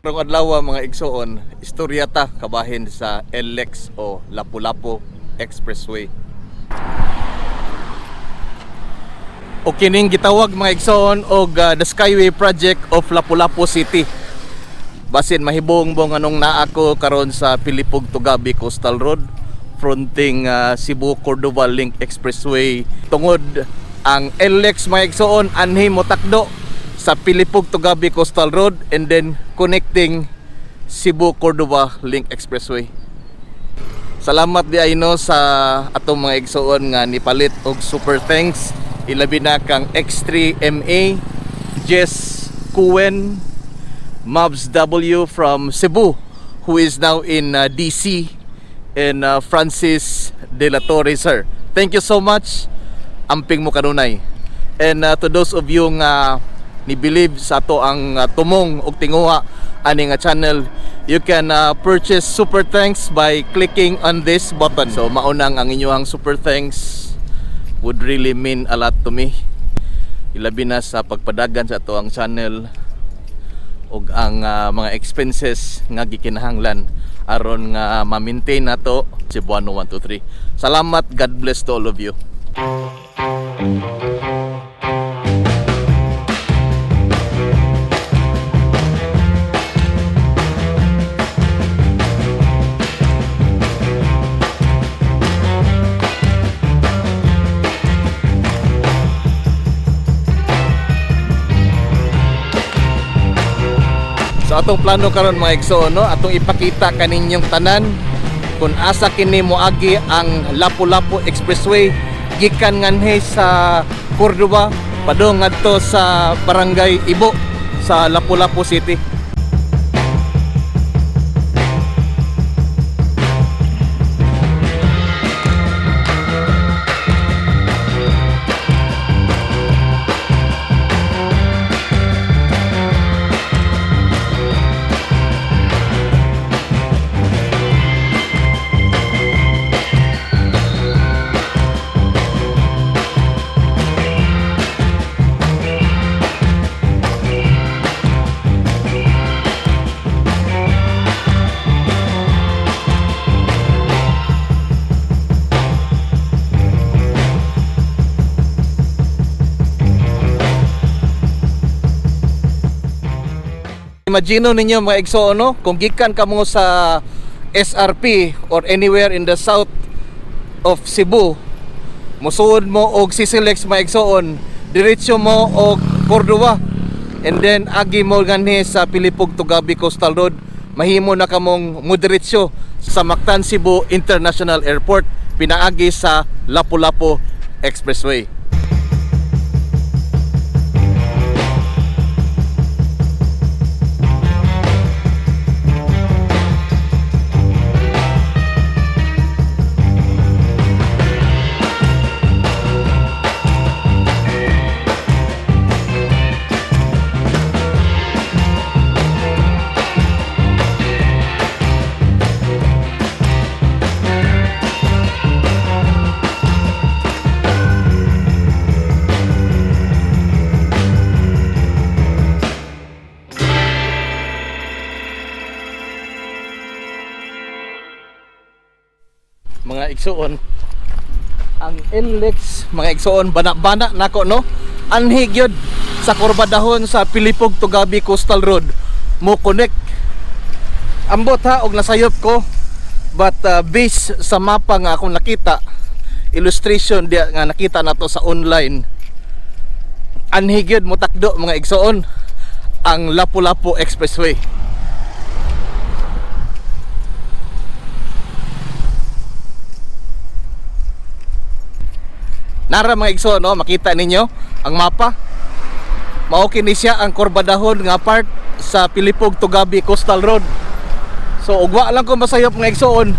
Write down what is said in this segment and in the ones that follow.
Karong adlaw, mga igsoon, istorya ta kabahin sa LX o Lapu-Lapu Expressway. O kining gitawag, mga igsoon, og the Skyway Project of Lapu-Lapu City. Basin mahibong mo nganong naa ko karon sa Pilipog Tugabi Coastal Road fronting Cebu Cordova Link Expressway, tungod ang LX, mga igsoon, anhi motakdo sa Pilipog Tugabi Coastal Road and then connecting Cebu Cordova Link Expressway. Salamat diay no sa atong mga igsoon nga nipalit og super thanks, ilabi na kang X3 MA, Jess Cuen, Mabs W from Cebu who is now in DC, and Francis De La Torre, sir. Thank you so much. Amping mo kanunay. And to those of you nga ni believe sa ato ang tumong og tinguha ani nga channel, you can purchase super thanks by clicking on this button. So maunang ang inyong super thanks would really mean a lot to me. Ilabi na sa pagpadagan sa ato ang channel ug ang mga expenses nga gikinahanglan aron nga ma-maintain nato Cebuano 123. Salamat, God bless to all of you. So atong plano karon, mga igsoon, no, atong ipakita kaninyong tanan kung asa kini moagi ang Lapu-Lapu Expressway gikan nganhi sa Cordova padung ngadto sa Barangay Ibo sa Lapu-Lapu City. Imagine ninyo, mga igsoon, no, kung gikan ka mo sa SRP or anywhere in the south of Cebu, musuod mo og CCLEX, mga igsoon, diretso mo og Cordova and then agi mo nganhi sa Pilipog Tugabi Coastal Road, mahimo na kamong mudiretso sa Mactan Cebu International Airport pinaagi sa Lapu-Lapu Expressway. Mga igsoon, ang NLEX, mga igsoon, bana-bana nako no, anhi gyud sa kurbadahon sa Pilipog Tugabi Coastal Road mo connect. Ambot ha og nasayop ko, but based sa mapa nga akong nakita, illustration diya nga nakita nato sa online, anhi gyud mo takdo, mga igsoon, ang Lapu-Lapu Expressway. Nara, mga igsoon, no, makita ninyo ang mapa. Mao kini siya ang kurbadahon nga part sa Pilipog Tugabi Coastal Road. So ugwa lang ko masayop, mga igsoon.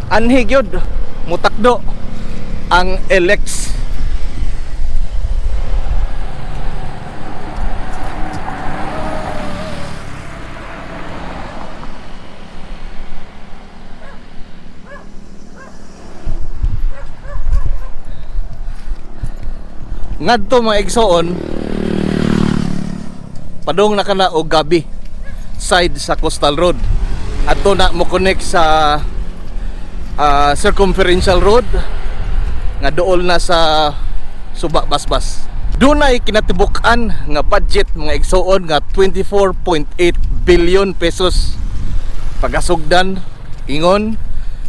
Anhi gyud mutakdo ang LX. Ngadto, mga igsoon, padung na kana og gabi. side sa Coastal Road. Ato na mo connect sa Circumferential Road nga dool na sa Suba Basbas. Dunay kinatibuk-an nga budget, mga igsuon, nga 24.8 billion pesos. Pagasugdan, ingon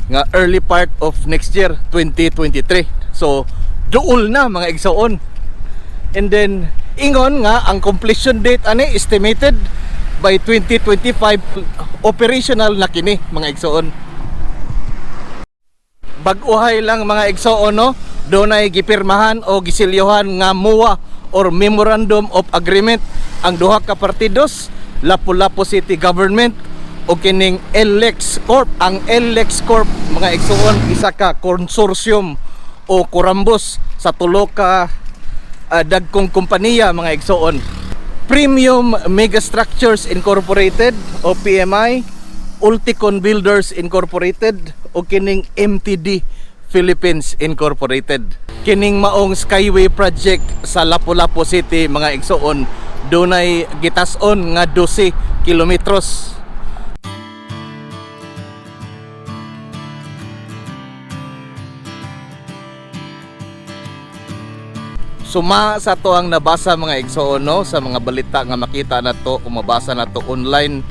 nga early part of next year, 2023. So duol na, mga igsuon. And then ingon nga ang completion date ani estimated by 2025, operational na kini, mga igsuon. Bag-uhay lang, mga igsoon, no, dunay gipirmahan o gisilyohan nga MOA or Memorandum of Agreement ang duha ka partidos, Lapu-Lapu City Government o kining LX Corp. Ang LX Corp, mga igsoon, isa ka consortium o kurambos sa tulo ka dagkong kompanya, mga igsoon: Premium Megastructures Incorporated o PMI, Ulticon Builders Incorporated o kining MTD Philippines Incorporated. Kining maong Skyway project sa Lapu-Lapu City, mga igsoon, dunay gitas-on nga 12 kilometros. Suma sa to ang nabasa, mga igsoon, no, sa mga balita nga makita na to o mabasa na to online,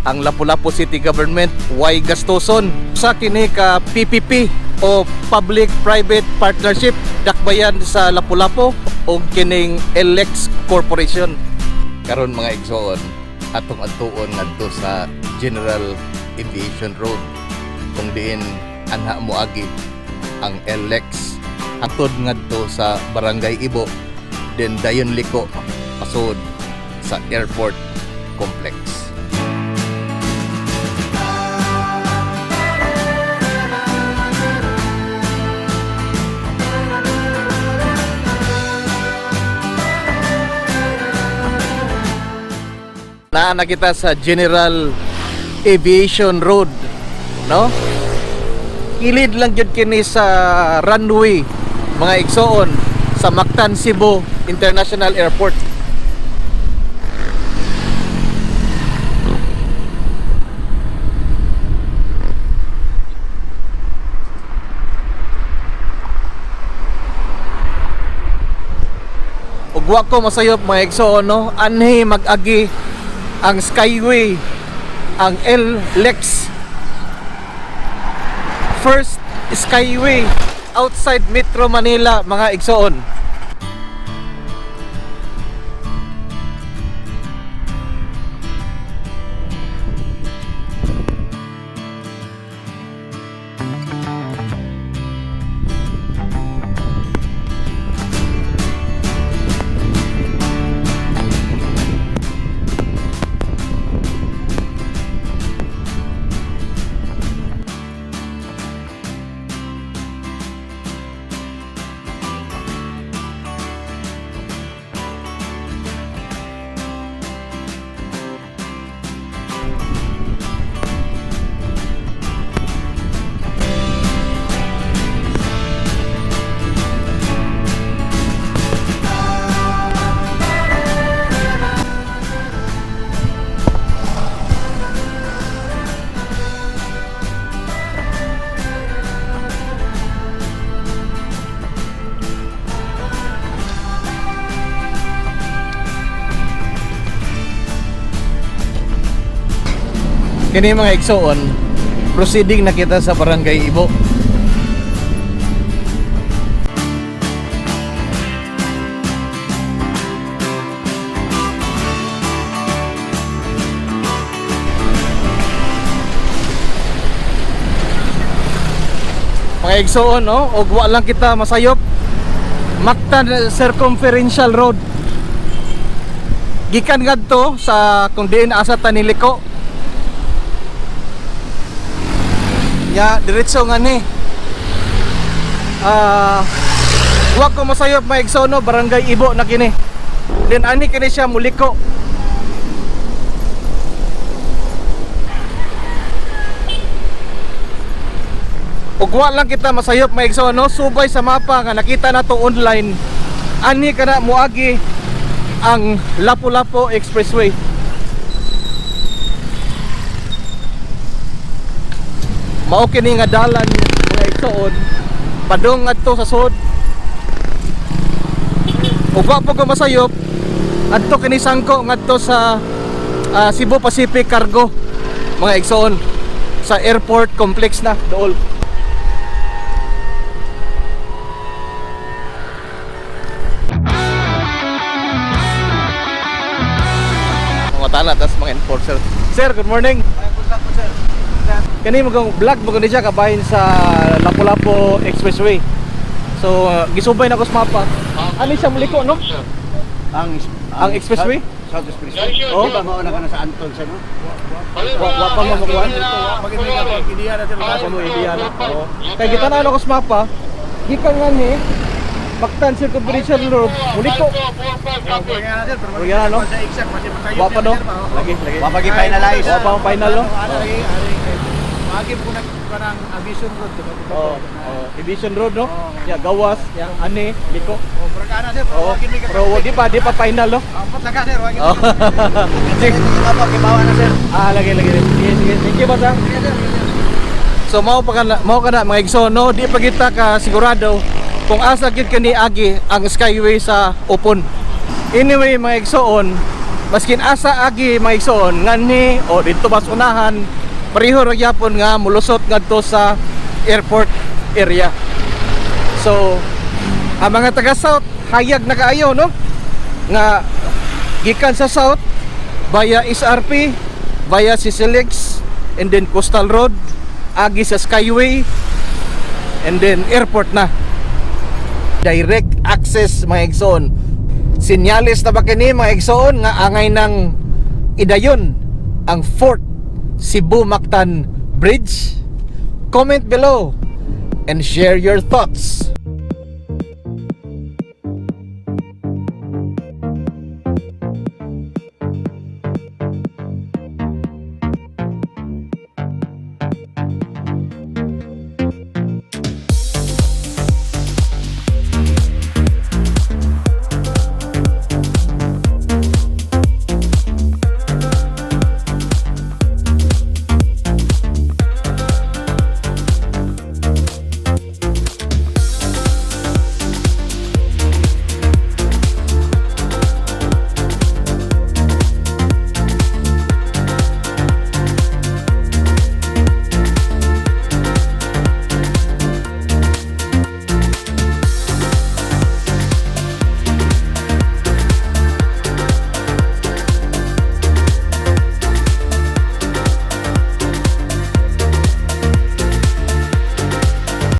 ang Lapu-Lapu City Government way gastuson sa kini ka PPP o Public Private Partnership dakbayan sa Lapu-Lapu o kining LX Corporation. Karon, mga igsoon, atong adtuon ngadto sa General Aviation Road kung diin anha moagi ang LX hangtod ngadto sa Barangay Ibo, then dayon liko pasod sa airport complex. Naa na kita sa General Aviation Road, no? Kilid lang gyud kini sa runway, mga igsoon, sa Mactan Cebu International Airport. Ug wa ko masayop, mga igsoon, no, anhi mag-agi ang Skyway, ang LEX, first Skyway outside Metro Manila, mga igsoon. Kini, mga igsoon, proceeding na kita sa Barangay Ibo. Mga igsoon, no, og wa lang kita masayop, Mactan Circumferential Road. Gikan ngadto sa kung diin asa ta niliko. Ya, diretso nga ni. Wa ko masayop, mga igsoon, no, Barangay Ibo na kini. Then ani kini siya muliko. Ug wa lang kita masayop, mga igsoon, no, subay sa mapa nga nakita nato online. Ani kana moagi ang Lapu-Lapu Expressway. Mao kini nga dalan, mga igsoon, padung ngadto sa sud. Ug wa pa ko masayop adto kini sangko ngadto sa Cebu Pacific Cargo, mga igsoon, sa airport complex na dool. Mga tala tas mga enforcer. Sir, good morning. Kani magong vlog mo ni siya kabahin sa Lapu-Lapu Expressway. So gisubay na ko sa mapa. Ano siya muliko, no? Ang Ang expressway? South Expressway. Oh. Di ba mauna ka na sa Anton sa no? Wa pa mo makuan? Wa pa mo idea, no? Oo. Kay kita na ano ko sa mapa. Gikan nga ni Mactan Circumferential Road, muliko. Mura no? Wa pa, no? Lagi, lagi. Wa pa gi-finalize. Wa pa mo final, no? Magi po na kanang Aviation Road, diba? Oh, oh. Division Road, no? Ya gawas, ya ani, liko. Oh, murag ana, sir, pero Oo. wagi mi ka. Pero di pa final, no? Apat laga, sir, wagi. Oh. Sige. Apa kibawa na, sir. Ah, lagi lagi. Sige, sige. Thank you, boss, ah. So mao ka na, mga igsoon, no, di pa kita ka sigurado kung asa gid kani agi ang Skyway sa Opon. Anyway, mga igsoon, maskin asa agi, mga igsoon, nganhi o didto bas unahan, pareho ra gyapon nga mulusot ngadto sa airport area. So ang mga taga South hayag na kaayo, no, nga gikan sa South via SRP, via CCLEX, and then Coastal Road, agi sa Skyway, and then airport na. Direct access, mga igsoon. Sinyales na ba kini, mga igsoon, nga angay ng idayon ang Fort Cebu Mactan Bridge? Comment below and share your thoughts.